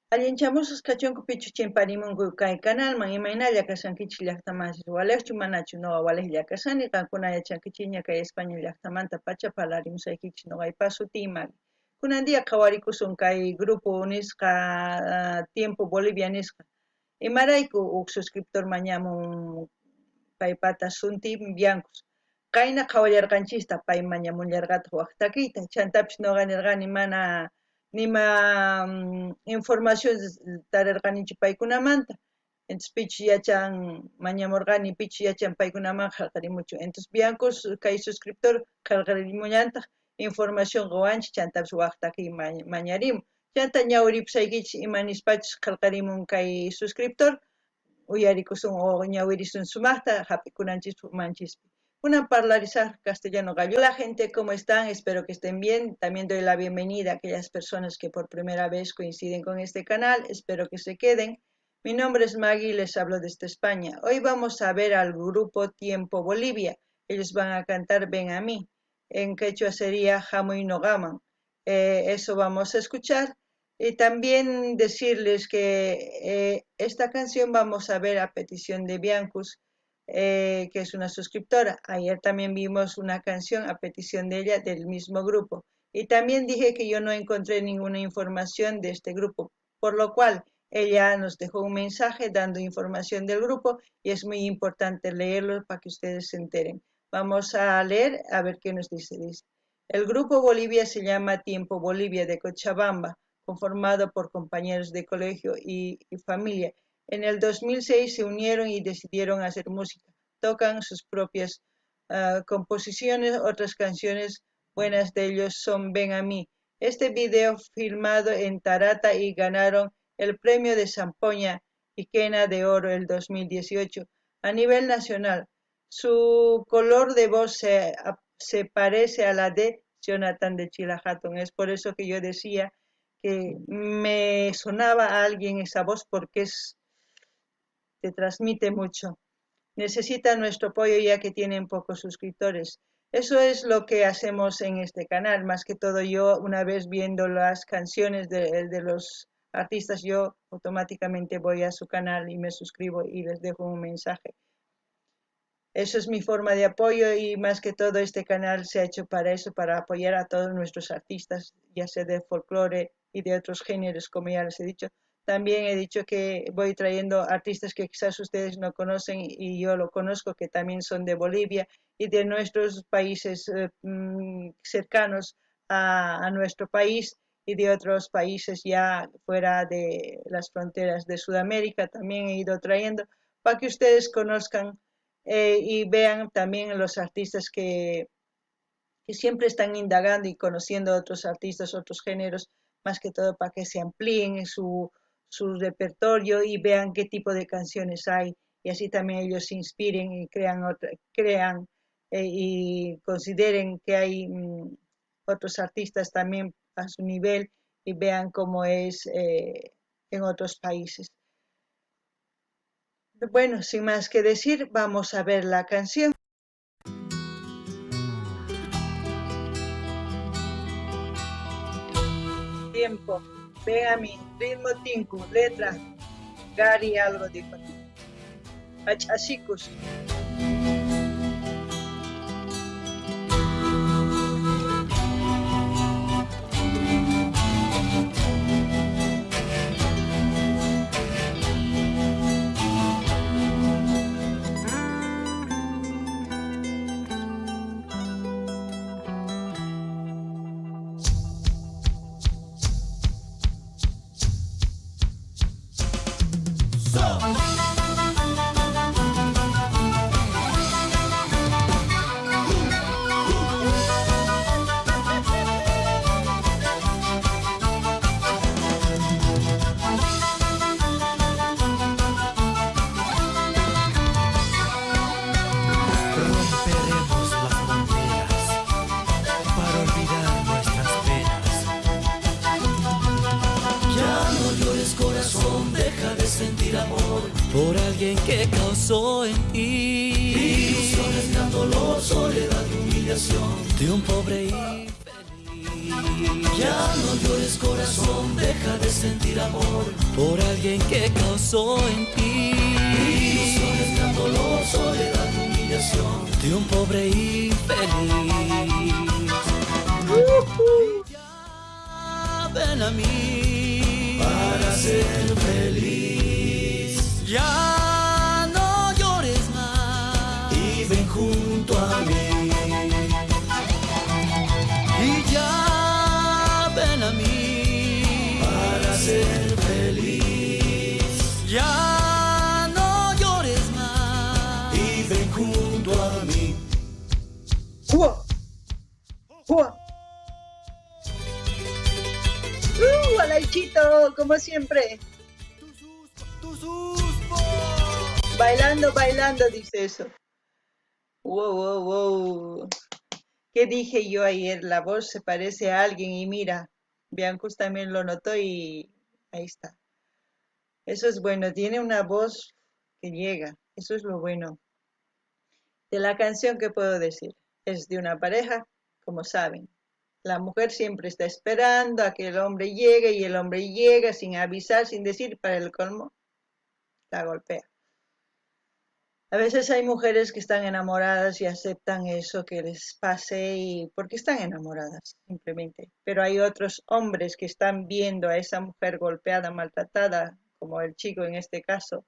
Allinchamusqas kachunku pichus chimparimunku kay kanalman, imaynalla kashankichis llaqtamasis, walejchu manachu, noqa walejlla kashani, qankuna yachankichikña kay España llaqtamanta pacha parlarimusaykichis noqaypa sutiy Magui. Kunan día qhawarikusun kay grupo nisqa Tiempo Bolivia nisqa. Imarayku huk suscriptor mañamun paypata sunti Biancos. Qayna qhawallarqanchista pay mañamullarqataq wak takiyta, chantapis noqa nirqani mana nima información tarirqanichu paykunamanta. Entonces pichus yachan mañamurqani pichus yachan paykunaman qhelqarimuchu. Entonces Biancos kay suscriptor qhelqarimullantaq información qowanchis chantapis wak takiy mañarimun. Chanta ñawiripusaykichis ima nispachus qhelqarimun kay suscriptor uyarikusun o ñawirisun sumaqta hap'ikunanchispaq umanchispi. Kunan parlarisaq castellano gallo. Hola gente, ¿cómo están? Espero que estén bien. También doy la bienvenida a aquellas personas que por primera vez coinciden con este canal. Espero que se queden. Mi nombre es Maggie y les hablo desde España. Hoy vamos a ver al grupo Tiempo Bolivia. Ellos van a cantar Ven a mí. En quechua sería Hamuy Noqaman. Eso vamos a escuchar. Y también decirles que esta canción vamos a ver a petición de Biancus, que es una suscriptora. Ayer también vimos una canción a petición de ella del mismo grupo. Y también dije que yo no encontré ninguna información de este grupo, por lo cual ella nos dejó un mensaje dando información del grupo y es muy importante leerlo para que ustedes se enteren. Vamos a leer a ver qué nos dice. Dice, el grupo Bolivia se llama Tiempo Bolivia de Cochabamba, conformado por compañeros de colegio y familia. En el 2006 se unieron y decidieron hacer música. Tocan sus propias composiciones, otras canciones buenas de ellos son Ven a mí. Este video filmado en Tarata y ganaron el premio de Zampoña y Quena de Oro el 2018 a nivel nacional. Su color de voz se parece a la de Jonathan de Chilajatón. Es por eso que yo decía que me sonaba a alguien esa voz porque te transmite mucho. Necesita nuestro apoyo ya que tienen pocos suscriptores. Eso es lo que hacemos en este canal. Más que todo yo, una vez viendo las canciones de los artistas, yo automáticamente voy a su canal y me suscribo y les dejo un mensaje. Eso es mi forma de apoyo y más que todo este canal se ha hecho para eso, para apoyar a todos nuestros artistas, ya sea de folclore y de otros géneros, como ya les he dicho. También he dicho que voy trayendo artistas que quizás ustedes no conocen y yo lo conozco, que también son de Bolivia y de nuestros países cercanos a nuestro país y de otros países ya fuera de las fronteras de Sudamérica. También he ido trayendo para que ustedes conozcan y vean también los artistas que siempre están indagando y conociendo otros artistas, otros géneros, más que todo para que se amplíen su repertorio y vean qué tipo de canciones hay, y así también ellos se inspiren y crean y consideren que hay otros artistas también a su nivel y vean cómo es en otros países. Bueno, sin más que decir, vamos a ver la canción. Tiempo, ven a mí, ritmo tinku, letra, Gary algo dijo. Achasikus. Romperemos las fronteras para olvidar nuestras penas. Ya no llores, corazón, deja de sentir amor por alguien que causó en ti ilusiones, gran dolor, soledad y humillación de un pobre infeliz. Ya no llores corazón, deja de sentir amor por alguien que causó en ti. Ilusiones, gran dolor, soledad, humillación de un pobre infeliz. Y ya ven a mí para ser feliz. Ya no llores más y ven junto a mí. Y ya ven a mí para ser feliz. Ya no llores más y ven junto a mí. ¡Jua! ¡Jua! ¡Alaychito! Como siempre. Bailando, bailando, dice eso. Wow, wow, wow. ¿Qué dije yo ayer? La voz se parece a alguien y mira, Biancus también lo notó y ahí está. Eso es bueno, tiene una voz que llega, eso es lo bueno. De la canción, ¿qué puedo decir? Es de una pareja, como saben. La mujer siempre está esperando a que el hombre llegue y el hombre llega sin avisar, sin decir, para el colmo, la golpea. A veces hay mujeres que están enamoradas y aceptan eso que les pase y porque están enamoradas, simplemente. Pero hay otros hombres que están viendo a esa mujer golpeada, maltratada, como el chico en este caso,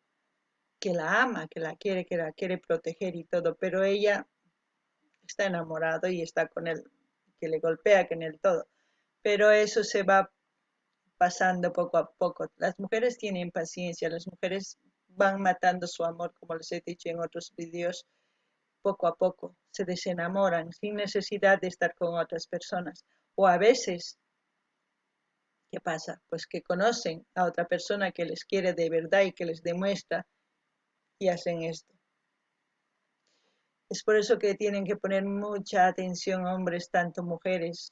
que la ama, que la quiere, que la quiere proteger y todo, pero ella está enamorado y está con él, que le golpea, que en el todo. Pero eso se va pasando poco a poco. Las mujeres tienen paciencia, las mujeres van matando su amor, como les he dicho en otros vídeos, poco a poco, se desenamoran sin necesidad de estar con otras personas. O a veces, ¿qué pasa? Pues que conocen a otra persona que les quiere de verdad y que les demuestra y hacen esto. Es por eso que tienen que poner mucha atención hombres, tanto mujeres.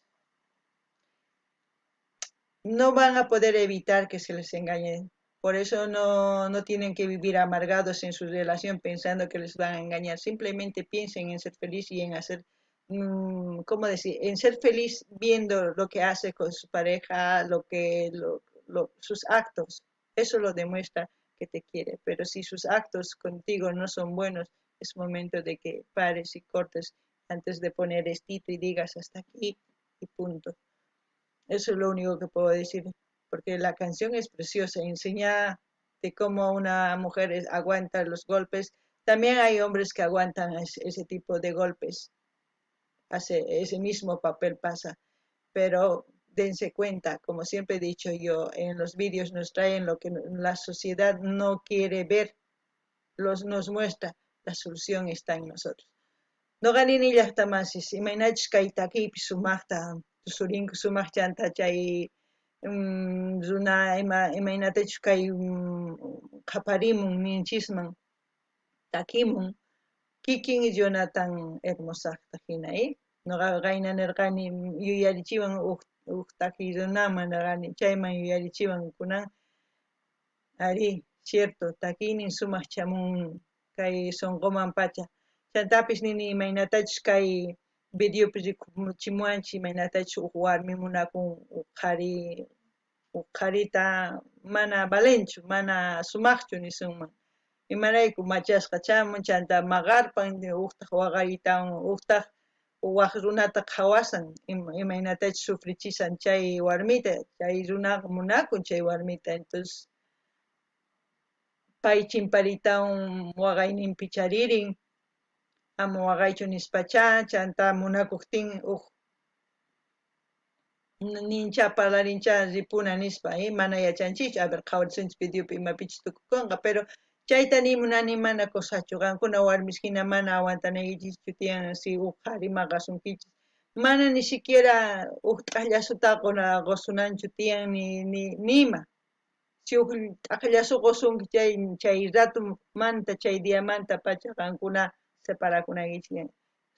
No van a poder evitar que se les engañen. Por eso no tienen que vivir amargados en su relación pensando que les van a engañar. Simplemente piensen en ser feliz y en hacer, ¿cómo decir? En ser feliz viendo lo que hace con su pareja, sus actos. Eso lo demuestra que te quiere. Pero si sus actos contigo no son buenos, es momento de que pares y cortes antes de poner estito y digas hasta aquí y punto. Eso es lo único que puedo decir, porque la canción es preciosa, enseña de cómo una mujer aguanta los golpes. También hay hombres que aguantan ese tipo de golpes, hace ese mismo papel pasa, pero dense cuenta, como siempre he dicho yo, en los vídeos nos traen lo que la sociedad no quiere ver, nos muestra, la solución está en nosotros. Noqa nini llaqtamasis, imaynachus kay takiypi sumaqta tusurinku, sumaq chanta chay, runa imaynatachus kay, qhaparimun ninchisman, takimun, kikin Jonathan Hermosaqta hina, Noqa qayna nirqani yuyarichiwan uj takiy runaman nirqani, chayman yuyarichiwan kunan, ari, cierto, takiynin sumaq chamun kay sunquman pacha. Chantapis nini imaynatachus kay videopi rikuchimuwanchik, imaynatachus uj warmi munakun uj qharita mana valenchu, mana sumaqchu nisunman. Imarayku machasqa chamun, chanta maqarpan, ujtaq waqaritawan, ujtaq waj runata qhawasan, imaynatachus sufrichisan chay warmita, chay runaqa munakun chay warmita, entonces pay chimparitawan waqayninpi charirin, ama waqaychu nispacha, chanta munakuqtin uj nincha parlarincha ripuna nispa, mana yachanchikchu, a ver qhawarisunchik videopi imapichus tukukunqa, pero chayta ni munani mana cosachu, qankuna warmis hina mana aguantanaykichikchu tiyan si uj qhari maqasunkichis, mana ni siquiera uj t'aqllasuta qusunanchu tiyan ni nima. Si uj t'aqllasu qusunki chay ratumanta, chay diamanta pacha qankuna separakunaykichik tiyan.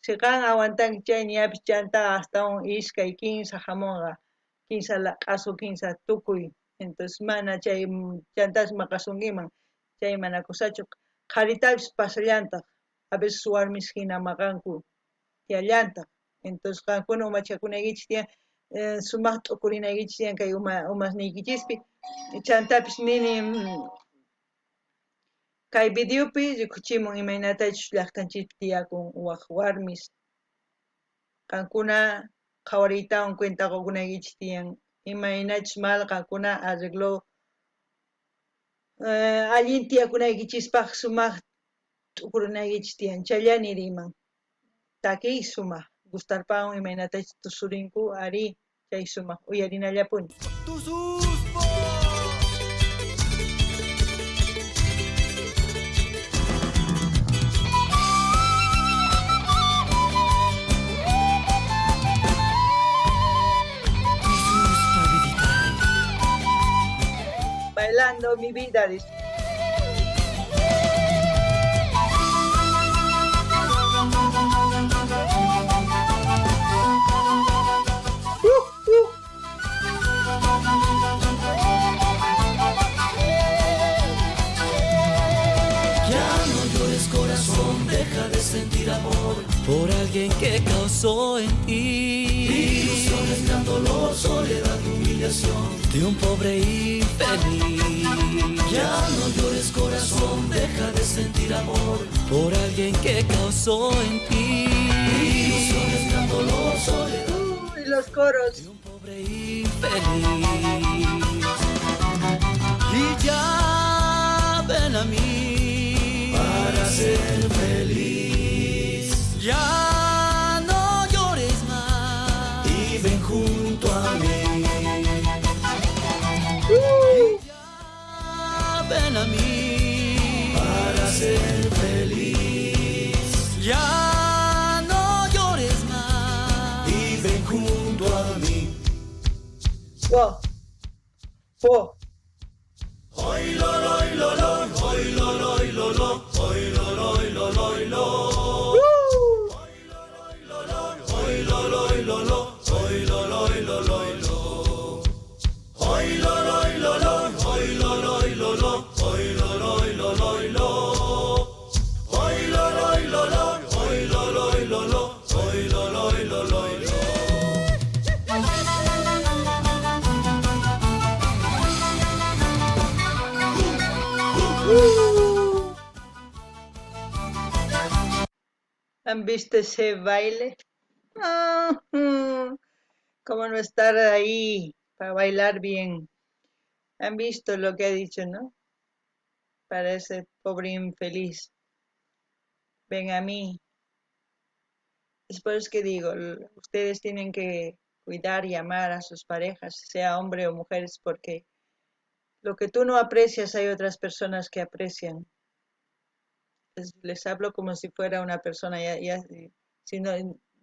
Si qan aguantanki chay ñapis chanta hasta un iskay kinsa hamunqa, kinsa laq'asu, kinsa tukuy, entonces mana chay chantas maqasunkiman, chay mana kusachu. Qharitapis pasallantaq, a veces warmis hina maqanku tiyallantaq, entonces qankuna umachakunaykichik tiyan. Sumaj t'ukurinaykichis tiyan kay umasniykichispi. Chantapis nini kay videopi rikuchimun imaynatachus llajtanchispi tiyakun waj warmis. Qankuna qhawariytawan cuenta qokunaykichis tiyan imaynachus mal qankuna arreglo allin tiyakunaykichispaj sumaj t'ukurinaykichis tiyan. Chayllani riman. Takiy sumaj, gustarpawan imaynatachus tusurinku arí, chay sumaj uyarinallapuni. Tususpa. Tususpa viditay. Bailando mi vida, dice. Ya no llores corazón, deja de sentir amor por alguien que causó en ti ilusiones, gran dolor, soledad y humillación de un pobre infeliz. Ya no llores corazón, deja de sentir amor por alguien que causó en ti ilusiones, gran dolor, soledad. Uy, los coros. De un pobre infeliz. Y ya ven a mí para ser feliz. Ya no llores más y ven junto a mí. Ya ven a mí para ser feliz. Ya no llores más y ven junto a mí. Wow. Wow. Hoy lo lo lo lo, hoy lo lo lo lo, hoy lo lo lo lo lo. Hoy lo lo lo lo, hoy lo lo lo lo lo. Hoy lo lo lo lo, hoy lo lo lo lo, hoy lo lo lo lo lo. Hoy lo lo lo lo, hoy lo lo lo lo, hoy lo lo lo lo lo. ¿Han visto ese baile? ¿Cómo no estar ahí para bailar bien? ¿Han visto lo que ha dicho, no? Para ese pobre infeliz. Ven a mí. Es por eso que digo, ustedes tienen que cuidar y amar a sus parejas, sea hombre o mujeres, porque lo que tú no aprecias hay otras personas que aprecian. Les hablo como si fuera una persona, ya, ya, si no,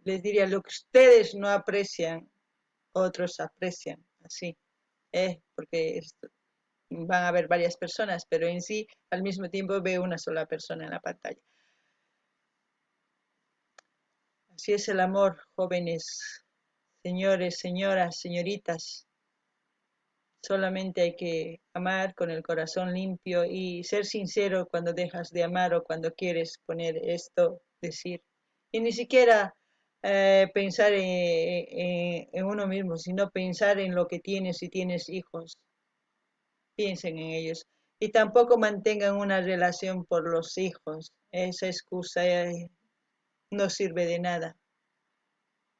les diría, lo que ustedes no aprecian, otros aprecian, así, porque esto, van a haber varias personas, pero en sí, al mismo tiempo veo una sola persona en la pantalla. Así es el amor, jóvenes, señores, señoras, señoritas. Solamente hay que amar con el corazón limpio y ser sincero cuando dejas de amar o cuando quieres poner esto, decir. Y ni siquiera pensar en uno mismo, sino pensar en lo que tienes si tienes hijos. Piensen en ellos. Y tampoco mantengan una relación por los hijos. Esa excusa no sirve de nada.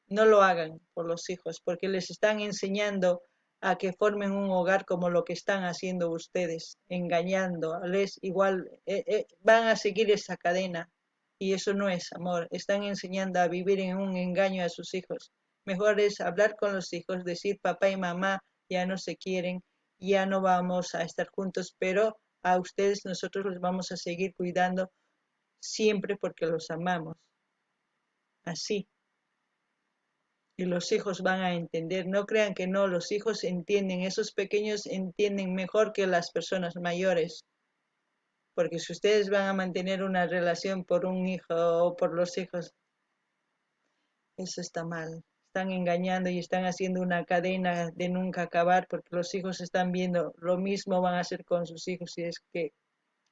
No lo hagan por los hijos, porque les están enseñando a que formen un hogar como lo que están haciendo ustedes, engañándoles. Igual van a seguir esa cadena y eso no es amor. Están enseñando a vivir en un engaño a sus hijos. Mejor es hablar con los hijos, decir papá y mamá ya no se quieren, ya no vamos a estar juntos, pero a ustedes nosotros los vamos a seguir cuidando siempre porque los amamos. Así. Y los hijos van a entender. No crean que no, los hijos entienden. Esos pequeños entienden mejor que las personas mayores. Porque si ustedes van a mantener una relación por un hijo o por los hijos, eso está mal. Están engañando y están haciendo una cadena de nunca acabar, porque los hijos están viendo lo mismo van a hacer con sus hijos, y es que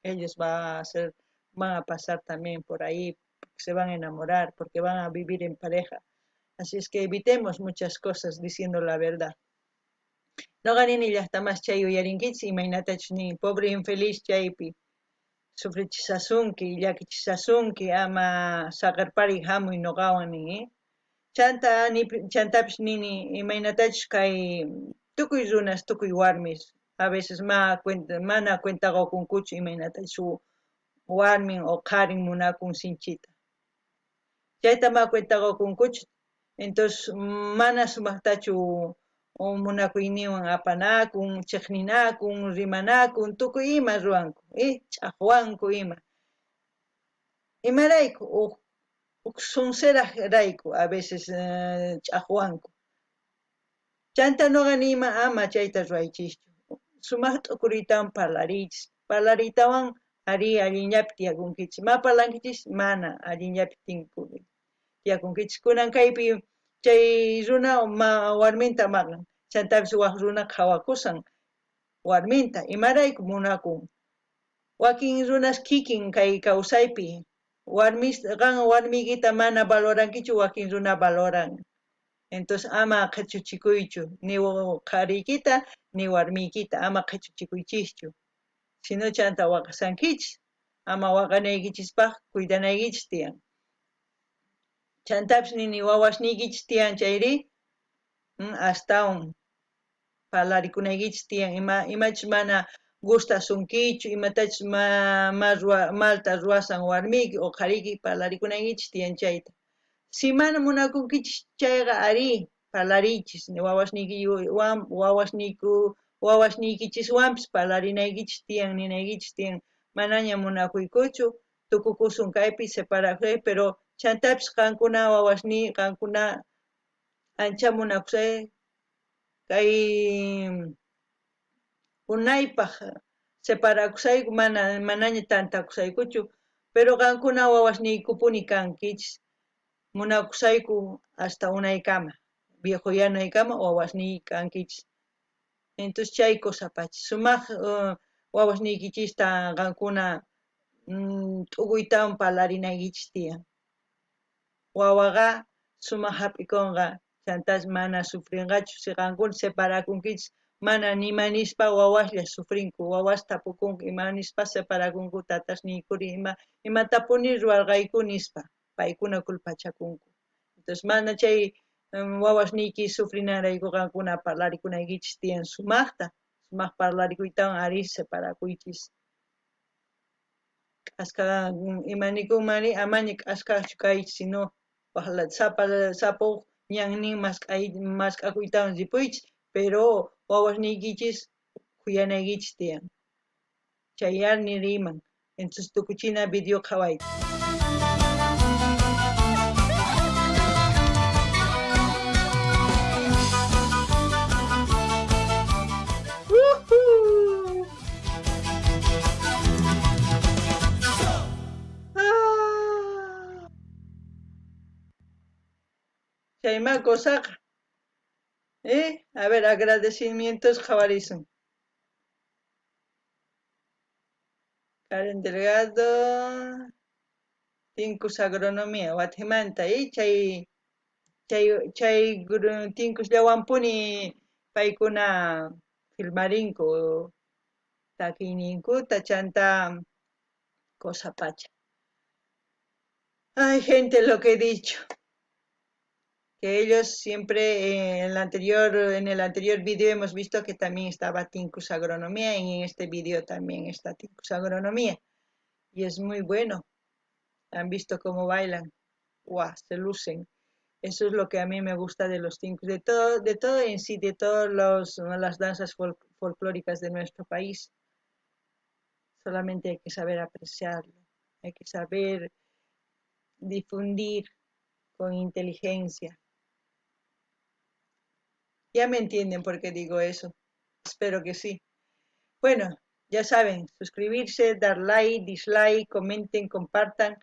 ellos van a pasar también por ahí, porque se van a enamorar, porque van a vivir en pareja. Así es que evitemos muchas cosas diciendo la verdad. Noqa nini llaqtamas chay uyarinkichis imaynatachus nin pobre infeliz chaypi sufrichishasunki, llakichisasunki, ama saqerpariy hamuy noqawan nin, eh? Chanta chantapis nini imaynatachus kay tukuy runas, tukuy warmis a veces ma cuenta, mana cuenta qokunkuchu imaynatachus warmin o qharin munakun sinchita. Chayta ma cuenta qokunkuchu, entonces mana sumaqtachu munakuyninwan apanakun, chiqninakun, rimanakun, tukuy ima ruwanku, ch'aqwanku ima. Imarayku? Uj sonserajrayku a veces ch'aqwanku. Chanta noqa niyman ama chayta ruwaychischu. Sumaq t'ukuriytawan parlariychis. Parlariytawan arí allinllapi tiyakunkichis. Ma parlankichis mana allinllapi tiyakunkichis. Kunan kaypi chay runa warminta maqan. Chantapis waj runa qhawakusan warminta. Imarayku munakun? Wakin runas kikin kay kawsaypi warmis qan warmiykita mana valorankichu wakin runa valoran. Entonces ama qhechuchikuychu ni qhariykita ni warmiykita ama qhechuchikuychischu. Sino chanta waqasankichis. Ama waqanaykichispaq cuidanaykichis tiyan. Chantapis nini wawasniykichis tiyan chayri astawan parlarikunaykichis tiyan imachus mana gustasunkichu, imatachus malta ruwasan warmiyki o qhariyki parlarikunaykichis tiyan chayta. Si mana munakunkichis chayqa arí parlariychis wawasniykichiswanpis parlarinaykichis tiyan, ninaykichis tiyan manaña munakuykuchu, tukukusun kaypi separakusay, pero chantapis qankuna wawasniy qankuna ancha munakusay kay unaypaq separakusayku manaña tantakusaykuchu, pero qankuna wawasniykupuni kankichis, munakusayku hasta unaykama, viejoyanaykama wawasniy kankichis. Entonces chay cosa pacha, sumaq wawasniykichista qankuna t'ukuytawan parlarinaykichis tiyan. Wawaqa sumaq hap'ikunqa, chantas mana sufrinqachu si qankuna separakunkichis mana nima nispa wawaslla sufrinku, wawas tapukunku ima nispa separakunku tatasniykuri imatapuni ruwarqayku nispa, paykuna culpachakunku. Entonces mana chay wawasniyki sufrinanrayku qankuna parlarikunaykichis tiyan sumaqta, sumaq parlarikuytawan arí separakuychis. K'aska ima nikunmari amaña k'askaqchu kaychis, sino sapa uj ñannin mask'akuytawan ripuychis, pero wawasniykichis khuyanaykichis tiyan. Chay ar niriman. Entonces tukuchina video qhawayta. Chayma cosaqa. A ver, agradecimientos qhawarisun. Karen Delgado, Tinkus Agronomía, Watimanta, chay chay tinkusllawanpuni paykuna filmarinku takiyninkuta chanta cosa pacha. Ay, gente, lo que he dicho, que ellos siempre en el anterior vídeo hemos visto que también estaba Tinkus Agronomía y en este vídeo también está Tinkus Agronomía y es muy bueno. Han visto cómo bailan, ¡guau! Se lucen. Eso es lo que a mí me gusta de los tinkus, de todo en sí, de todas las danzas folclóricas de nuestro país. Solamente hay que saber apreciarlo, hay que saber difundir con inteligencia. Ya me entienden por qué digo eso. Espero que sí. Bueno, ya saben, suscribirse, dar like, dislike, comenten, compartan,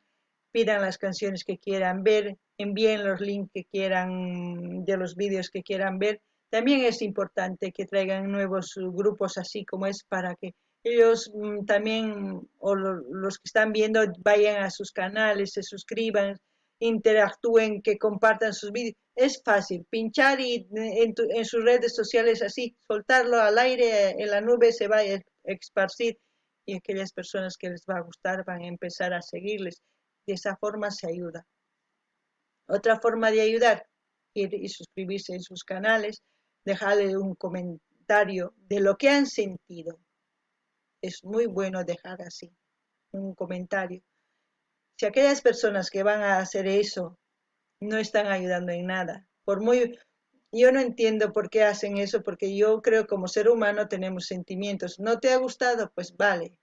pidan las canciones que quieran ver, envíen los links que quieran de los vídeos que quieran ver. También es importante que traigan nuevos grupos así como es para que ellos también, o los que están viendo, vayan a sus canales, se suscriban Interactúen, que compartan sus vídeos. Es fácil pinchar y en sus redes sociales así, soltarlo al aire, en la nube se va a esparcir y aquellas personas que les va a gustar van a empezar a seguirles. De esa forma se ayuda. Otra forma de ayudar, ir y suscribirse en sus canales, dejarle un comentario de lo que han sentido. Es muy bueno dejar así un comentario. Si aquellas personas que van a hacer eso no están ayudando en nada, por muy yo no entiendo por qué hacen eso, porque yo creo que como ser humano tenemos sentimientos. ¿No te ha gustado? Pues vale.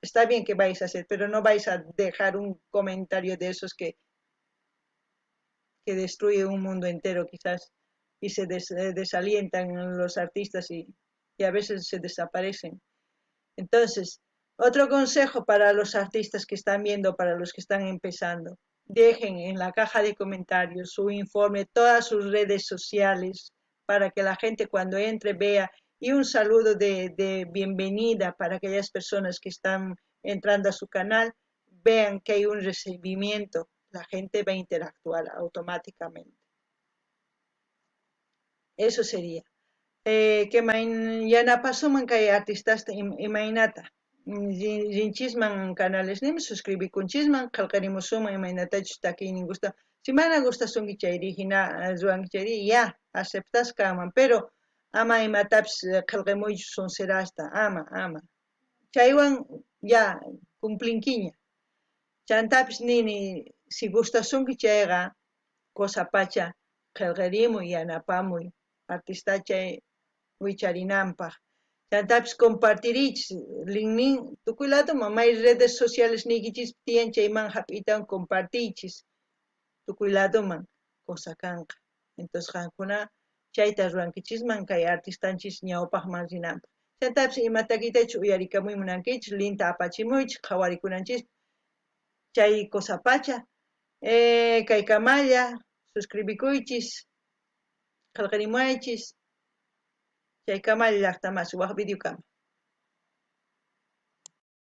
Está bien que vais a hacer, pero no vais a dejar un comentario de esos que destruye un mundo entero quizás y se desalientan los artistas y a veces se desaparecen. Entonces, otro consejo para los artistas que están viendo, para los que están empezando, dejen en la caja de comentarios su informe, todas sus redes sociales, para que la gente cuando entre vea, y un saludo de bienvenida para aquellas personas que están entrando a su canal, vean que hay un recibimiento, la gente va a interactuar automáticamente. Eso sería. Que yanapasunman kay artistasta imaynata rinchisman canalesninman suscribikunchisman qhelqarimusunman imaynatachus takiynin gusta. Si mana gustasunki chayri hina ruwanki chayri ya aceptasqa kanman, pero ama imatapis qhelqamuychu sonserasta, ama, ama. Chaywan ya cumplinkiña. Chantapis nini si gustasunki chayqa cosa pacha qhelqarimuy yanapamuy artista chay wicharinanpaj. Chantapis compartirichis linknin tukuy ladoman may redes sociales niykichis tiyan chayman hap'itawan compartiychis tukuy ladoman cosa kanqa. Entonces qankuna chayta ruwankichisman kay artistanchis ñawpaqman rinanpaq. Chantapis ima takiytachu uyarikamuy munankichis linta apachimuychis qhawarikunanchis chay cosa pacha. Kay kamalla suscribikuychis qhelqarimuwaychis chay kamalla llaqtamasi waj videokama.